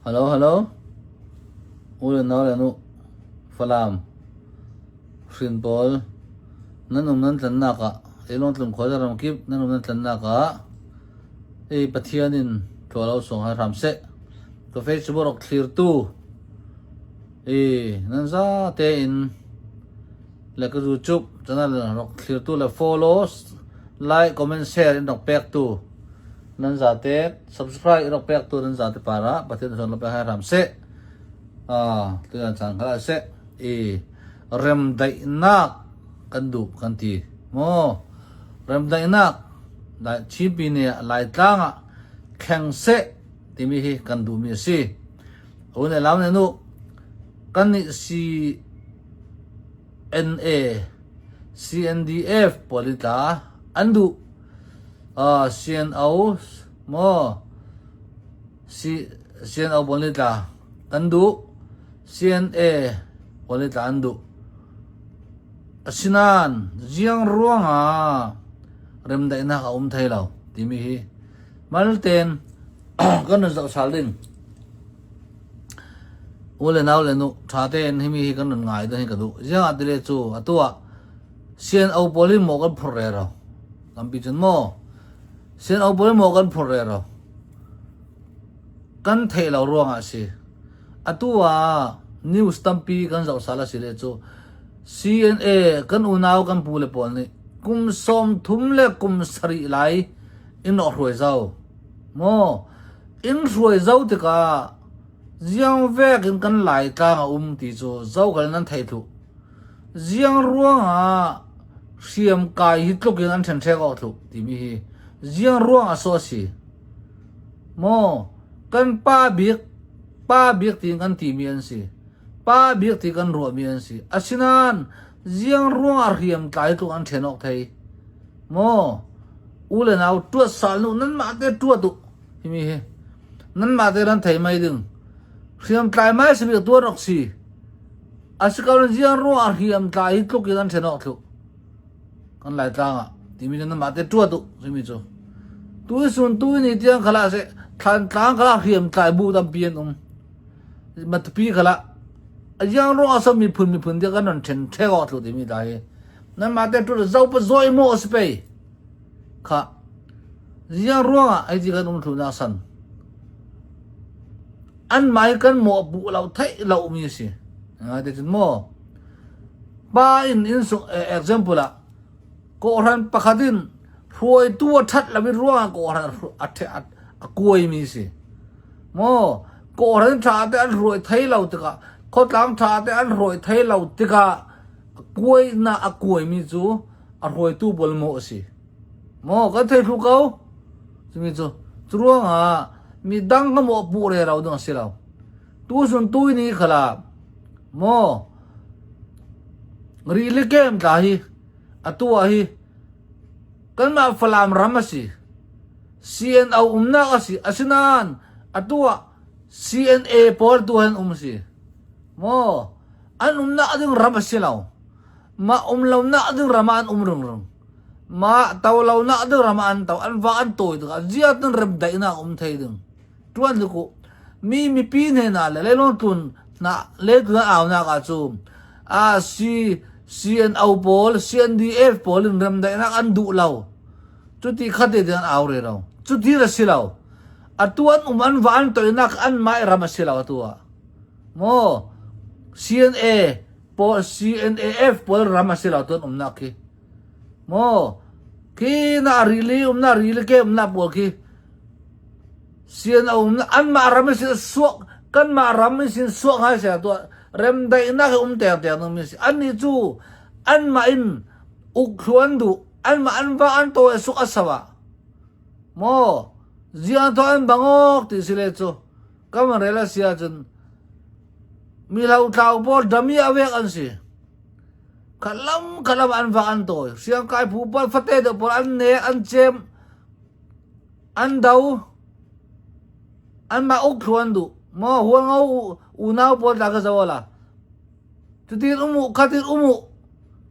Hello hello u le nau le nu Falam hrin pawl nan um nan tlannak ah Elong tlung khua ram kip nan um nan tlannak ah i Pathian in thlua lo sung hai hram seh ka Facebook rok thlir tu i nan za te in le ka YouTube channel rok thlir tu le follow like comment share in rok pek tu nan zate subscribe in rok pek tu nan zate para Pathian son lo pe hai hram seh tuan caan kha seh i remdaihnak kan duh kan ti maw remdaihnak Chin nih Laitlang ah thleng seh timi hi kan duhmi a si. U ne lau ne nu kan nih CNA CNDF pawl hi tla an duh CNO maw CNO pawl nih tla kan duh CNA pawl nih tla an duh asinain ziang ruangah remdaihnak a um thai lo timi hi malten kan nun zoh sal ding u le nau le nu ṭha tein himi hi kan nun ngai ding hi ka duh ziang ah tile cu atu ah CNO pawl hi maw kan phur re ro tampi cun maw CNO pawl hi maw kan phur re ro kan theih lo ruangah a si atu ah news tampi kan zoh sal a si le cu CNA kan unau kan pu le pawl nih kum 30 le kum 7 lai in rawk hruai zau maw in hruai zau tikah ziang vek in kan lai tlang a um ti cu zo kal nan thei thlu ziang ruangah hriam kai hi tluk in an ṭhen ṭhek awk thlu timi hi ziang ruang a so si maw kan pa bik pa bik ti kan timi an si pa bik ti kan ruahmi an si asinain ziang ruangah hriam tlai tluk an ṭhen awk thei maw u le nau tuat sal nu nan mah te tuat u himi hi nan mah te nan thei mai ding hriam tlai mai si bik tuan ok si asikaw ziang ruang hriam tlai hi tluk in an ṭhen awk thluk kan lai tlang ah timi cu nan mah te tuat u timi cu tu sun tu ni tiang khala se thlan tlang khala hriam tlai bu tampi an um matupi khala ajiang ruang asam miphun miphun dia kan ron ṭhen ṭhek awk tlu timi ta hi nan mah te tu zo pa zoi mo si pei kha ziang ruangah ai ti kan um thlu na san an mai kan mo bu lo thei lo mi si ngai te cun mo pa in in sung example ah kawhran pakhat in hruaitu a that lo in ruangah kawhran a a kuai mi si mo kawhran tha te an hruai thei lo tikah khawtlang tha te an hruai thei lo tikah kuai na a kuaimi cu a hruaitu pawl maw a si maw kan thei thlu ko cumi cu cu ruangah mi dang kha maw puh re lo ding a si lo tu sun tu ni khala maw ri le kem tla hi atu ah hi kanmah Falam ram a si CNO umnak a si asinain atu ah CNA pawl tu han um si maw an umnak ding ram a si lo mah um lonak ding ram ah an um rungrung mah to lonak ding ram ah an to an va an tawi tikah ziat in remdaihnak um thei ding tuan ku mi mipi hne na le leilong tlun na le tlun aunak ah cu a C CNO pawl CNDF pawl in remdaihnak an duh lo cuti khate an au re lo cuti a si lo atu an um an va an toinak an mah ram a si lo atu ah Maw CNA pawl CNAF pawl ram a si lo tuan umnak khi maw khi na rili umnak rili ke umnak pawl khi CNO umnak anmah ram in sin suak kanmah ram in sin suak hai se tuah remdaihnak hi um teng teng mi si annih cu anmah in uk thluan duh anmah an va an to suk asawa maw ziang to an bangok ti si le cu Kan rel a si ahcun mi hlotlau pawl dami awek an si. Khalam khalam an vak an tawi. Hriangkai phu pawl fate deuh pawl an ne an cem an do an mah uk thlu an duh. Maw hualngo unau pawl tla ka zo la. Cutin umu khatin umu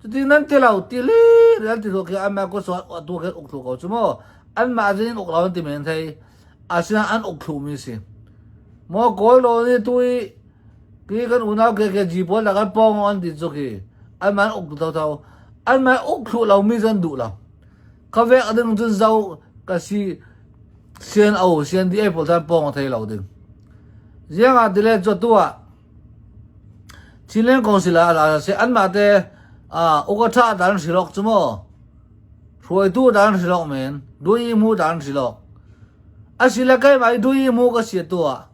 cutin nan ti lo ti li an ti khi an mah ko so tu khin uk thlu ko chu maw an mah zin uk lo an ti men thei asinain an uk thlumi si. Maw Kawl rawl nih tu i ki kan unau KKG pawl le kan pawng an ti cu khi an man uk thotho an man uk thlu lo mi cu an duh lo. Ka vek ding cun zo ka si CNO CNDA pawl cu an pawng a thei lo ding. Ziang ah tile cu tu ah Chinland Council ah se anmah te uka tha dan hrilok cu maw hruaitu dan hrilok men dui mu dan hrilok asile kai mai dui mu ka si tu ah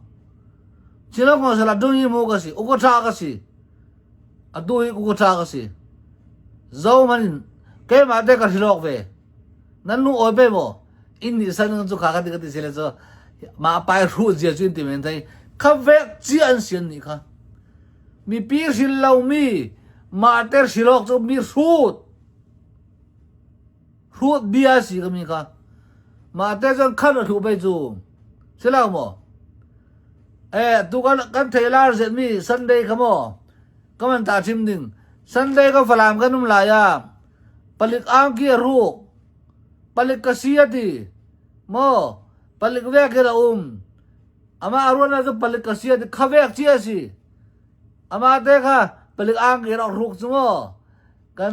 Chinland Council ah dui mu ka si uka tha ka si atu hi uka tha ka si zo man keimah te ka hrilok ve nan nu oi pe maw in nih san cu kha ka ti ka ti sile cu ma pai hru zia cu in ti men thai kha vek chi an sian nih kha mipi hril lo mi ma te hrilok cu mi hrut hrut bia si ka mi kha ma te cun khan a hlu bei cu si lo maw eh tu kan kan thei lar zet mi Sunday kha maw ka man ta chim ding Sunday ka falam kan um lai ah palik angki a ruk palik ka si a ti maw palik vek in a um amah a ruan cu palik ka si a ti kha vek ci a si amah te kha palik angki rak ruk cu maw kan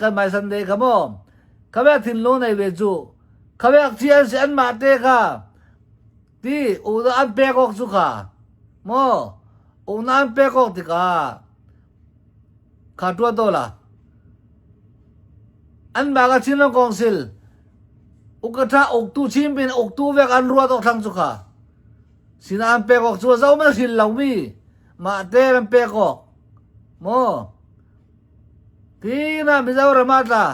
kan mai Sunday kha maw kha vek thinlung nei ve cu kha vek ci an si anmah te kha ti u an pek awk cu kha maw u na an pek awk tikah Kha ṭuan to la. An bak a Chinland Council ukaṭha uktu Chinpin uktu vek an ruat awk thlang cu kha. Sina an pek awk cu zo man hril lomi mah te an pek awk. Maw? Tina Mizoram ah tla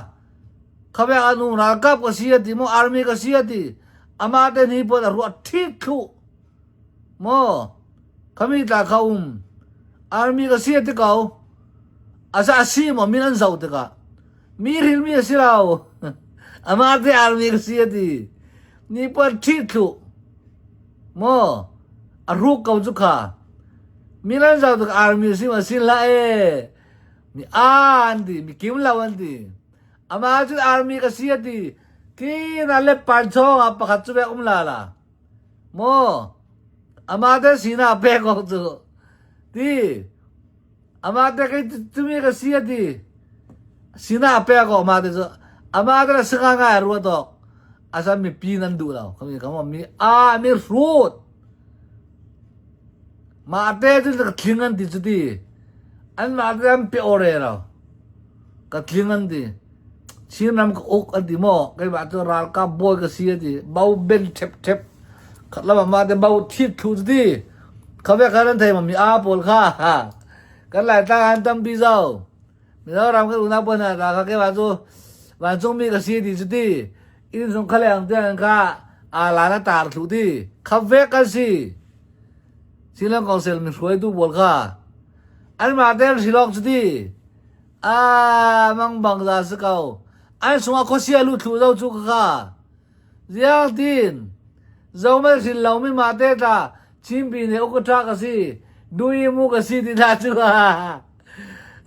khabek anu ralkap ka si ati maw army ka si ati ama te ni pon a ruat thit thlu Maw khami tla kha um army ka si ti ko asa asi maw min an zoh tikah mi rilmi a si lo amah te army ka si ati ni puan ṭhi thlu maw a ruk ko cu kha min an zoh tikah army si ma si hlah e mi a an ti mi kim lo an ti amah cu army ka si ati ki na le pan chong ah pakhat cu bek um la la Maw amah te sinah pek awk cu ti amah te kei tumi ka si a ti sinah pek awk amah te cu amah te singa ngai a ruat awk asan mipi nan duh lo kami kamo mi a mi hrut mah te cu ka thling an ti cu ti an mah te an pe ore lo ka tling an ti Chinram ka uk an ti maw keimah cu ralkap bawi ka si a ti bo ben ṭhep ṭhep khat lam ah mah te bo thit thlu cu ti kha ve kha nan thei ma mi aa pawl kha kan Laitlang an tampi zau Mizoram kan unau pawl hna kha keimah cu vancungmi ka si ti cu ti inn sung khaleng tiang kha aa lan a tar thlu ti kha ve kan si Chinland Council mi hruaitu pawl kha anmah te an hrilawk cu ti Ah, mang bang za si ko. An sungah khuasia lu thlu zo cu ka ka. Ziang tin. Zo mal hrin lo mi ma te ta Chinpi ne ukatra ka si. Dui mu ka si ti na cu.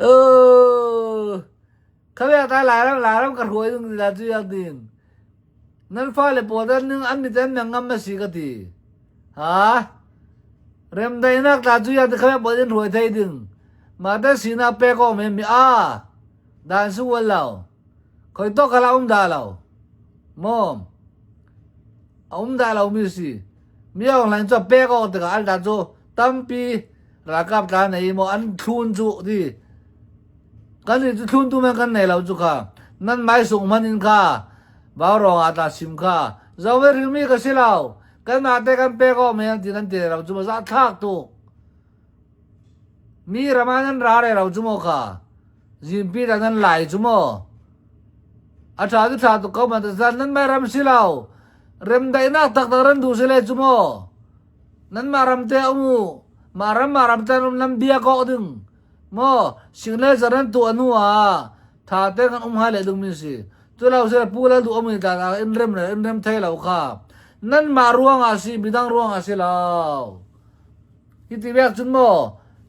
Oh. Khabia ta lai ram lai ram ka hruai dung ti na cu yang tin. Nan fale pawl dan ning an mi ten ngam ma si ka ti. Ha? Remdaihnak tla cu ya ti kha pawl in hruai thei ding. Mah te sinak pek awk men mi a dan su wal lo. Khoi to kala um da lo. Mom. A um da lo mi si. Mi ong lang cho pek awk tikah al da cu tampi ralkap tla nei mo an thlun cu ti. Kan ni cu thlun tu men kan nei lo cu kha. Nan mai sung man in kha. Vau rong ah ta sim kha. Zo ve rilmi ka si lo. Kanmah te kan pek awk men ti nan ti lo cu za thlak tuk. Mi ram ah nan ra re lo cu maw kha. Zimpi da nan lai cu maw. A ṭha cu ṭha tuk ko man zan nan mai ram si lo. Remdaihnak taktak ran duh si le cu maw. Nan mah ram te um u. Mah ram mah ram te um nan bia kok ding. Maw sing le zan nan tuah hnu ah tha te kan um hai le ding mi si. Cu lo si pu lal duh mi ta in rem le in rem thei lo kha. Nan mah ruang ah si midang ruang ah si lo. Hi ti bek cun maw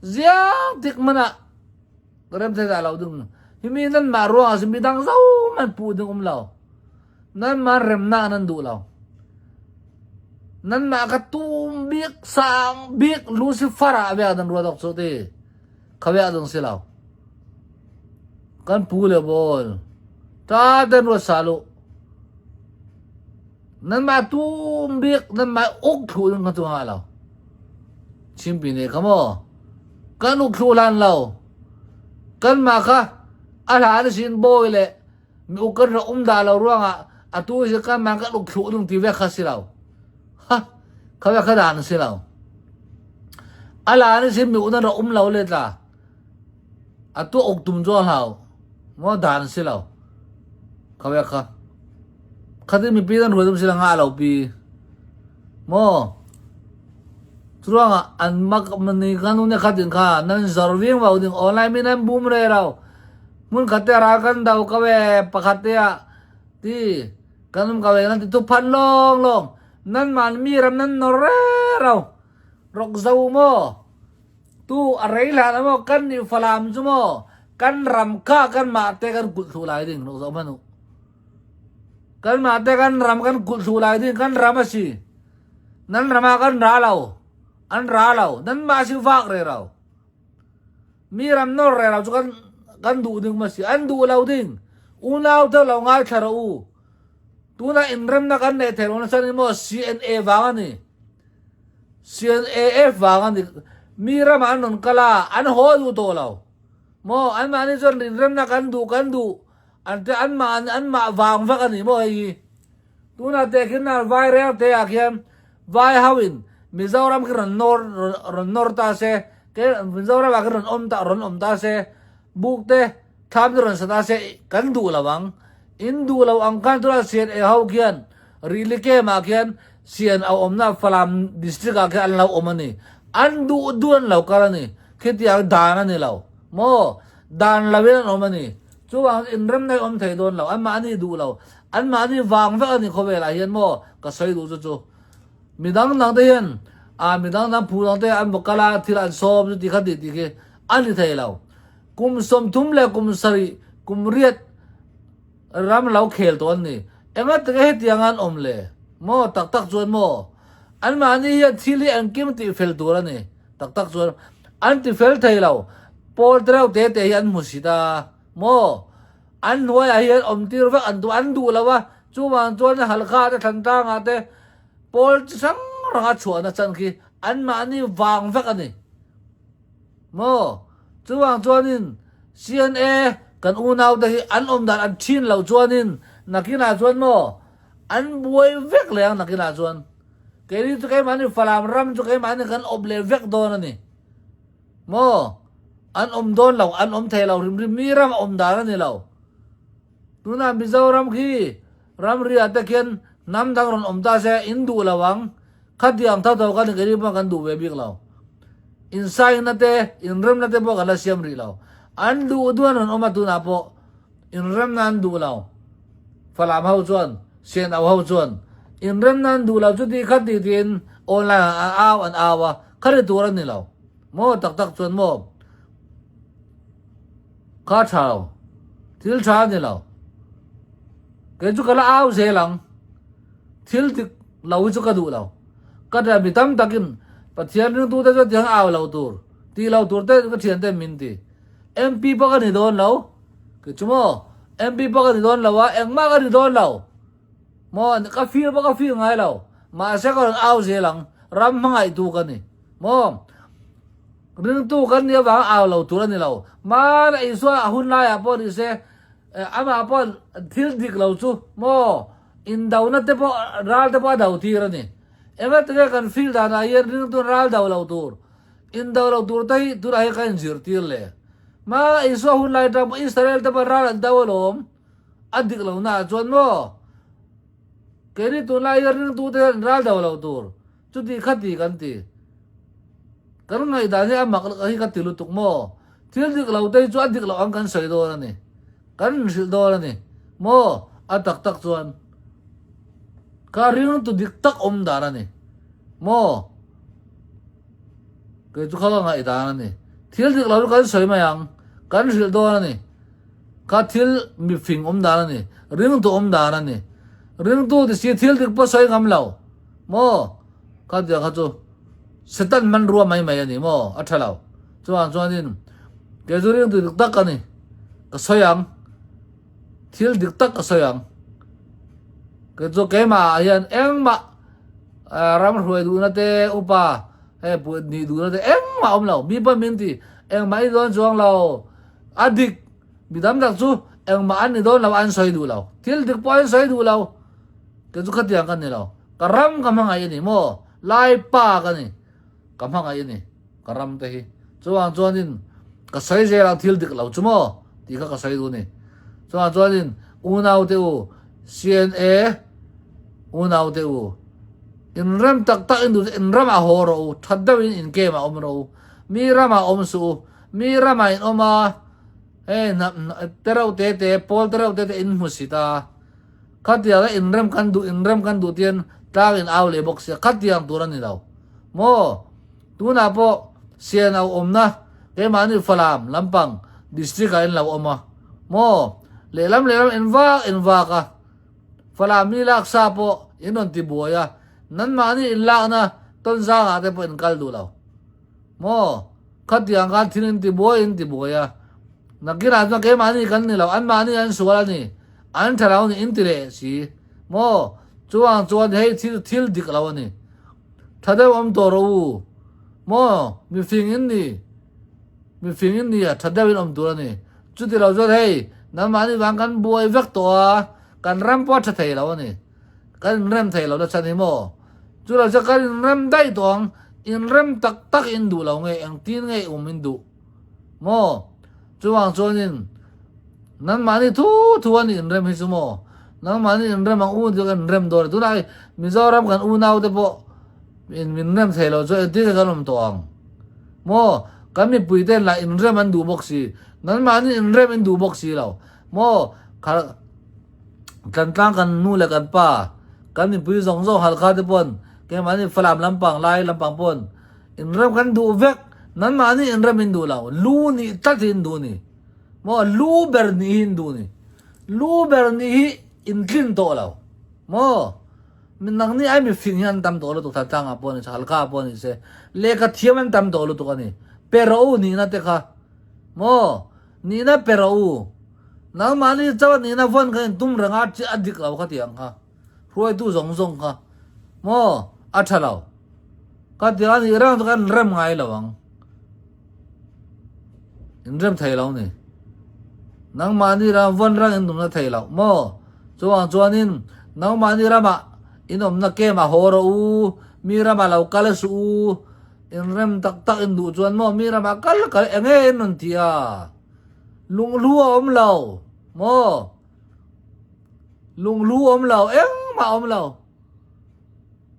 ziang tik man ah rem thei dah lo ding. Hi mi nan mah ruang ah si midang zo man pu ding um lo. Nan mah remnak nan duh lo. Nan mah ka tum bik. bik sang bik Lucifer ah vek dan ruat awk cu ti. Kha vek dong si lo. Kan pu le bawl. Ta den ruat salu. Nan mah tum bik nan mah uk thlu ding kha cu nga lo. Chimpi ne kha maw. Kan uk thlu lan lo. Kan mah kha a hlan sin bawi le mi uk kan rak um dah lo ruangah atu hi kan mah kan uk thlu ding ti ve kha si lo. Ha kha ve kha dan si lo. A lan sin mi uk nan rak um lo le tla. Atu uk tum jo hlau. Mo dan si lo. Kha ve kha. Khatin mipi nan ruai dum si la nga lo pi. Mo Curuangah an mak ni kan ne khatin kha nan zor ving vau ding online mi nan bum re rau. Mun khat te ral kan do ka ve pakhat te ah ti kan um ka ve nan ti tu phan long long nan man mi ram nan nor re rau. Rok zo mo tu a rei hlan mo kan ni falam chu mo kan ram kha kan mah te kan kulh thlu lai ding rok zo manu. Kan mah te kan ram kan kulh thlu lai ding kan ram a si. Nan ram ah kan ra lo. An ra lo. Nan mah si vak re ro. Mi ram nor re ro cu kan kan duh ding ma si. An duh lo ding. Unau te lo ngai thla ro u. Tuna in rem na kan nei thei lo na san mo CNA wang ani. CNAF wang ani. Mi ram an non kala an ho du to lo. Mo an mah ni chon in rem na kan du kan du. An te an mah an mah wang vak ani mo hei. Tunah te khin Vaireng te ah khian vai ho in Mizoram khi rawn nawr rawn nawr ta se, ke Mizoram ah khin rawn awm ta rawn awm ta se, buk te thlam te rawn sa ta se kan duh lo ang. In duh lo ang khan tunah CNA ho khian Rili Camp ah khian CNA awmna Falam district ah khian an lo awm a ni. An duh duh an lo kal a ni. Khitiang dan a ni lo. Maw dan lo in an awm a ni. Chuvang inremna hi awm thei dawn lo. Anmahni duh lo. Anmahni vang vek a ni khawvel ah hian maw ka sawi duh chu chu. Midang dang te hian ah midang dang phu dang te an va kal a thil an sawm chu ti kha ti ti khi a ni thei lo. Kum 30 leh kum sarih kum riat ram lo khel tawh an ni. Enga tinge hetiang an awm le? Maw tak tak chuan maw anmahni hian thil hi engkim tih fel tur a ni. Tak tak chuan an ti fel thei lo. Pawl te reuh te te hi an hmu sit a maw? An hnuaiah hian awmtir vek an duh an duh lo a, chuvang chuan Halkha te Thlantlang ah te pawl chi hrang hrang a chhuahna chan khi anmahni vang vek a ni maw? Chuvang chuanin CNA kan unau te hi an awm dan an thin loh chuanin nakinah chuan maw an buai vek leh ang nakinah chuan. Keini chu keimahni Falam ram chu keimahni kan awp leh vek dawn a ni. Maw? An awm dawn lo, an awm thei lo hrim hrim, mi ram a awm dan a ni lo. Tunah Mizoram khi ramri ah te khian hnam dang rawn awm ta se in duh lo ang. Khatiang tho tho khan keini pawh kan duh ve bik lo. Insaina te, inremna te pawh kan la siam rih lo. An duh duh an rawn awm a tunah pawh inremna an duh lo. Falam ho chuan Sianau ho chuan inremna an duh lo chuti kha ti tiin online ah an au an au a, kha ri tur a ni lo maw tak tak chuan maw kha tha lo, thil tha a ni lo. Kei chu ka la au zel ang, thil dik lo hi chu ka duh lo. Ka tia mi tam takin Pathian ringtute chuan tiang au lo tur, ti lo tur te ka thian ten min ti. MP pawh ka ni dawn lo. Kei chu maw MP pawh ka ni dawn lo a, engmah ka ni dawn lo. Maw ka feel pawh ka feel ngai lo. Mahse ka rawn au zel ang, ram hmangaihtu ka ni. Maw ringtu kan nih avanga au lo tur a ni lo. Hmana Isua a hun laiah pawh ni se, amah pawh thil dik lo chu maw indona te pawh ral te pawh a do tir a ni. Engati nge kan feel danah hian ringtu ral do lo tur, indo lo tur te hi tunah hian ka inzirtir le. Ma Isua hun lai atang pawh Israel te pawh ral an do alawm. A dik lo naah chuan maw keini tunlai hian ringtu te hian ral do lo tur chuti kha ti kan ti. Kan ngaihdan hi a mak hi ka ti lutuk maw. Thil dik lo te hi chu a dik loh ang kan sawi dawn a ni. Kan inhrilh dawn a ni maw a tak tak chuan kha ringtu dik tak awm dan a ni maw. Kei chu kha ka ngaihdan a ni. Thil dik lo chu kan sawi mai ang, kan hrilh dawn a ni. Kha thil mifing awm dan a ni, ringtu awm dan a ni. Ringtu ti si thil dik pawh sawi ngam lo maw? Kha tiang kha chu. Satan hmanrua mai mai a ni maw? A ṭha lo. Chuvang chuanin kei cu ringtu dik tak ka ni. Ka soi ang. Thil dik tak ka soi ang. Kei cu keimah ah hian engmah ram hruai duhna te upa he nih duhna te engmah um lo. Mi pa min ti engmah i dawn chuang lo. A dik mi tam tak cu engmah an i dawn lo an soi duh lo. Thil dik pawh an soi duh lo. Kei cu khatiang kan ni lo. Ka ram ka hmangaih a ni maw? Laipa ka ni. Ka hmangaih a ni. Ka ram te hi. Chuang chuanin ka soi zel ang thil dik lo chu maw? Ti kha ka soi duh ni. Chuang chuanin unau te u CNA unau te u in ram tak tak in du in ram a haw ro u that deuh in in kem a om ro u mi ram ah om su u mi ram ah in om a hei tereuh te te pawl tereuh te te in hmu si ta Khatiang a inrem kan duh inrem kan duh tian tlang in au leh bawk sia khatiang tur a ni lo maw? Tunah pawh sian au awmna keimahni Falam lampang district ah in lo awm a maw? Lehlam lehlam in vak in vak a Falam mi lak sa pawh in rawn ti buai a nanmahni in lakna tawnzang ah te pawh in kal duh lo maw? Khatiang khan thil in ti buai in ti buai a nakinah chuan keimahni kan ni lo anmahni an sual a ni. An thlarau nih in ti leh si maw? Chuang chuan hei thil thil dik lo a ni. Tha deuh awm tawh rawh u. Maw? Mifing in ni. Mifing in ni a tha deuh in awm tur a ni. Chuti lo chuan hei nangmahni vang kan buai vek tawh a, kan ram pawh a tha thei lo a ni. Kan inrem thei lo nachhan hi maw? Chu lo chuan kan inrem daih tawh ang. Inrem tak tak in duh lo nge engtin nge um in duh? Maw? Chuvang chuanin nangmahni thu thu an inrem hi chu maw? Nangmahni inrem ang u chu kan inrem dawn a. Tunah hi Mizoram kan unaute pawh in min rem thei lo chu engtin nge kan awm tawh ang? Maw? Kan mipuiten lah inrem an duh bawk si. Nangmahni inrem in duh bawk si lo. Maw? Kha Tlantlang kan nu leh kan pa, kan mipui zawng zawng Halkha te pawn keimahni Falam lampang Lai lampang pawn Inrem kan duh vek, nanmahni inrem in duh lo, lu nih tlat hi in duh ni. Maw lu ber nih hi in duh ni. Lu ber nih hi in tlin tawh lo. Maw nangni ai mifing hi an tam tawh lutuk Thantlang ah pawh ni se, Halkha ah pawh ni se, lehkha thiam an tam tawh lutuk a ni. Pe rawh u nihna te kha. Maw nihna pe rawh u. Nangmahni chauh a nihna vawn kha in tum reng a, a dik lo kha tiang kha. Hruaitu zawng zawng kha maw a tha lo. Ka ti a nih reng chu kan rem ngai lo ang. In rem thei lo ni. Nangmahni ram vawn reng in tumna thei lo maw. Chuang chuanin nangmahni ramah in awmna kem a haw rawh u, mi ramah lo kal suh u, in rem tak tak in duh chuan maw mi ramah kal kal enge in rawn ti a. Lunghlu a awm lo maw. Lunghlu awm lo, engmah awm lo.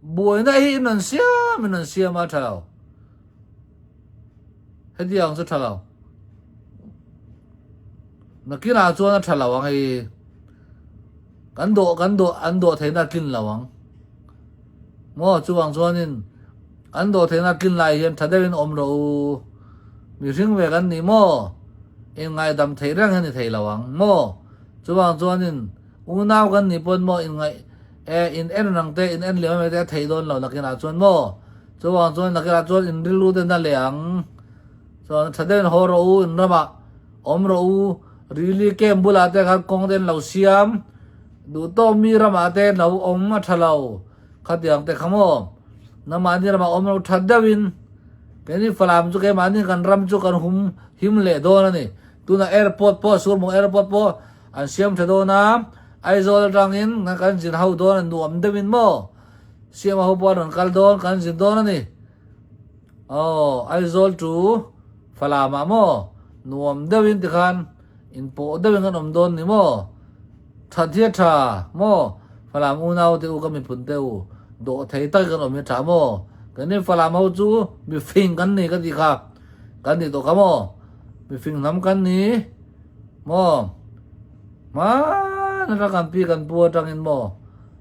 Buaina hi in rawn siam in rawn siam a tha lo. Hetiang chu tha lo. Nakinah chuan a tha lo ang hei. Kan dawh kan dawh an dawh theihna a tlin lo ang. Maw chuvang chuanin an dawh theihna a tlin lai hian tha deuhin awm rawh u. Mihring ve kan ni maw? Inngaidam theih reng hi a ni thei lo ang maw? Chuvang chuanin unau kan nih pawn maw inngaih e in en rang te in en liam em te a theih dawn lo nakinah chuan maw chuvang chuan nakinah chuan in rilru te na leh ang chuan tha deuhin haw rawh u in ramah awm rawh u rili camp bulah te khan kawng te an lo siam duh tawk mi ramah te lo awm a tha lo khatiang te kha maw nangmahni ramah awm lo tha deuhin keini Falam chu keimahni kan ram chu kan hum him leh dawn a ni. Tunah airport pawh Surmung airport pawh an siam tha dawn a, Aizawl atangin kan zin ho dawn a nuam deuhin maw siam ho pawh an rawn kal dawn kan zin dawn a ni. Aw Aizawl to Falam ah maw nuam deuhin tikhan inpawh deuhin kan awm dawn ni maw that hi a tha maw Falam unau te u ka miphun te u dawh thei takin kan awm hi a tha maw keini Falam ho chu mifing kan ni ka tih kha kan nih tawh kha maw. Mifing hnam kan ni maw? Hman atang kan pi kan pu atangin maw?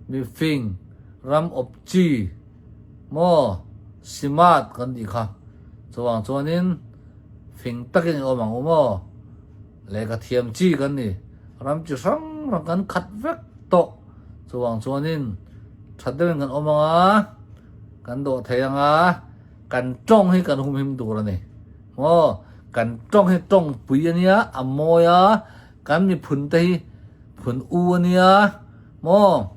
Mifing ram awp chi maw? Simat kan tih kha. Chuvang chuanin fing takin i awm ang u maw? Lehkha thiam chi kan ni. Ram chi hrang hrang kan khat vek tawh. Chuvang chuanin tha deuhin kan awm ang a, kan dawh thei ang a. Kan tong hi kan humhim tur a ni. Maw kan tong hi tong pui a nia, a mawi a, kan miphun te hi phun u a nia, maw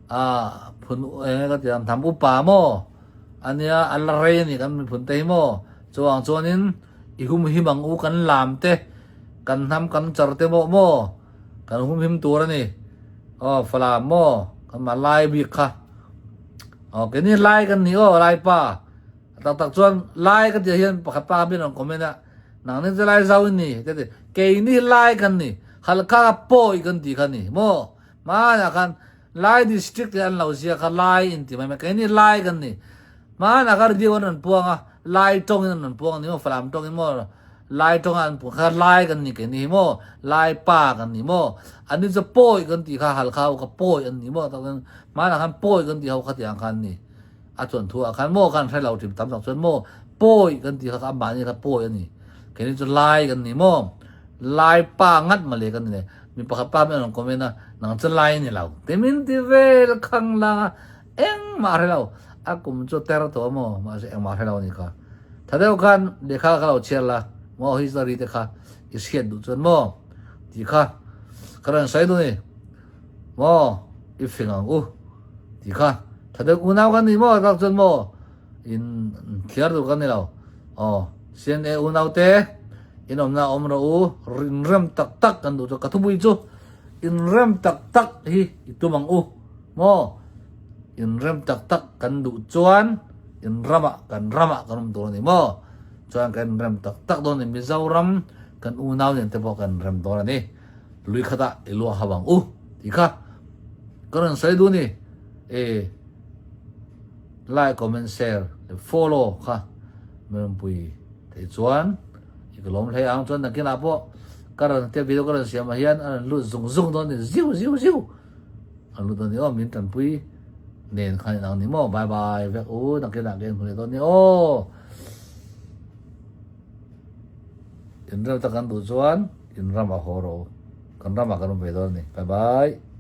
a phun eng ka ti ang tham upa maw ania a la rei a ni kan miphun te hi maw chuang chuanin i humhim ang u kan lam te kan hnam kan char te maw maw kan humhim tur a ni. Aw Falam maw kan mah Lai bik kha. Aw keni Lai kan ni aw Lai pa. Taktak chuan Lai ka ti hian pakhat pa bin on comment a nang ning chu Lai zau in ni te ti kei ni Lai kan ni Halkha pawi kan ti kha ni maw ma na khan Lai district te an lo zia kha Lai in ti mai mai kei ni Lai kan ni ma na kha radio an puang a Lai tong in an puang ni maw Falam tong in maw Lai tong an puang kha Lai kan ni kei ni maw Lai pa kan ni maw an ni chu pawi kan ti kha Halkha ka pawi an ni maw tak ma na khan pawi kan ti ho kha tiang khan ni a chuan thu ah khan maw kan hre lo ṭim tam tak chuan maw pawi kan ti kha amah nih kha pawi ani kei ni cu lai kan ni maw lai pa ngat male kan ni mi pakhat pa men an comment a nang cu lai ni lo timin ti vel khang la engmah hre lo a kum chu ter to maw ma se engmah hre lo ni kha thadeu khan lekha kha lo chiar la maw history te kha i hriat duh chuan maw ti kha karan sai du ni Maw i fing ang u ti kha tha deuh unau kan ni maw tak cun maw in thliar duh kan ni lo. Aw CNA unau te in awmna awm rawh u inrem tak tak kan duh chu ka thupui chu inrem tak tak hi i tum ang u maw inrem tak tak kan duh chuan in ramah kan ramah kan awm tur a ni maw chuan kan inrem tak tak dawn a ni Mizoram kan unau nen te pawh kan inrem dawn a ni. Lui khatah i luah hau ang u ti kha ka rawn sawi duh ni. E like, comment, share leh follow kha min rawn pui theih chuan i ka lawm hle ang. Chuan nakinah pawh ka rawn tia video ka rawn siam ah hian a rawn lut zung zung dawn ni ziu ziu ziu a lut dawn ni aw min tanpui nen khan inang ni maw. Bye bye vek u nakinah ka inhmu leh dawn ni aw. Inrem tak kan duh chuan in ramah haw rawh u. Kan ramah kan awm ve dawn a ni. Bye bye.